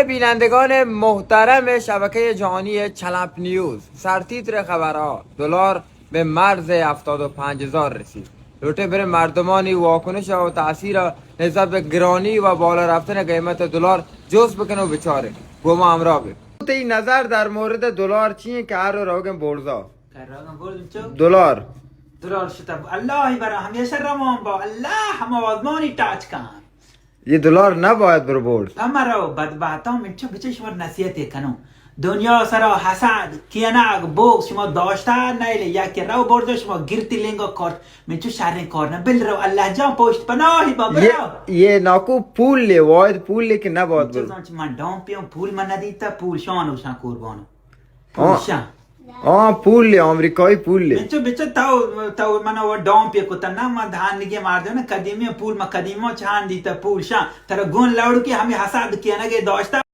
بینندگان محترم شبکهٔ جهانی چلمپ نیوز، سرتیتر خبرها: دلار به مرز هفتاد و پنج هزار رسید. لوٹه بره مردمانی واکنش و تاثیر نسبت به گرانی و بالا رفتن قیمت دلار جست بکنه و بچاره. با ما همراه بید. تی نظر در مورد دلار چیه که هر رو روگن برزا؟ کراغم بردم چو؟ دلار. دلار شتا ب-، الله برا همیشه روان با، الله هم آزمانی ٹاچ کن. یہ دلار نباید برو برد. پا مرو بدبختان، من چو بچه شما نصیحت کنم. دنیا سرا حسد، کینگ، بغض شما داشته نیلی، یکی رو برد شما گرتی لنگا کارت. من چو شرین کار نه، بل رو الله جان پشت پناهی با، برو. یہ ناکو پول لے، واحد پول لے کہ نباید برو. من چو زان چی من ڈام پیون، پول من ندیتا، پول شان و شان قربانو. آ، پولشاں. آ، پول لے، آمریکائی پول لے. انچو بچہ تو، تو من و ڈام پی کتا نا، من دھان نگے مار دیو نا، قدیمی پول، ما قدیما چہان دیتا پولشاں. ترا گون لوڑ کی ہمیں حساد کینگے داشتا.